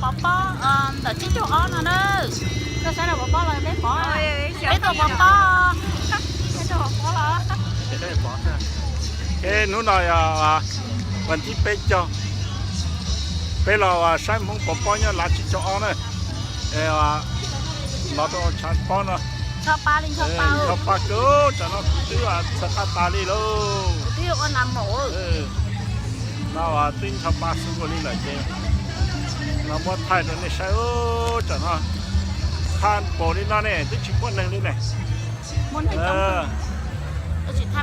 Pov pob ntawm tsib caug ob no na. Koj saib rau pov pob los peb pov, peb tuaj pov pob. Saib rau pov pob los. Es hnub no yog vas thib peb caug, peb los saib Hmoob pov pob nyob lav tsib caug ob na. Los rau tshav pob no, ncho pa kawg, tsam no kuv twb txhawv qab tas li lauj. No twb ncho pa xwb nkaus li lawm ces los muab thaij rau nej saib. Tsam no qhab npaum li no ne twb tsis muaj neeg li ne.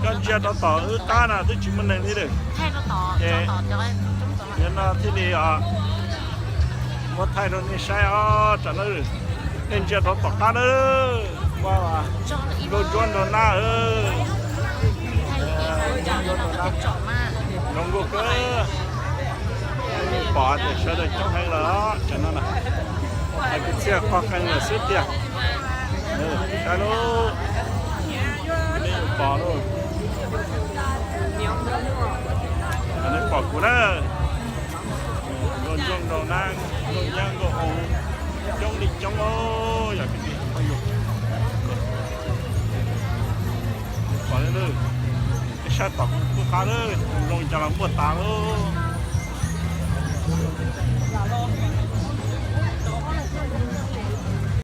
Koj ntsia rau tom wb qab no twb tsis muaj neeg li lawm. Ces yog no thiaj li muab thaij rau nej saib os. Tsam no nej ntsia rau tom qab na, ua nkauj ntsuab nraug nab, nkauj ntsuab nraug nab, zoo nkauj kawg. Pom tias sawv daws coob heev lawm tsam no na. Hais kwv txhiaj qog qees lawm xwb tiag. Saib lauj, nej pom lauj, nej pom kuv na. Nkauj ntsuab nraug nab, nkauj nyab nkauj oo, coob li coob os. Yog pom, nej saib tom kuv qab lawm, zoo cas los muaj tas lauj.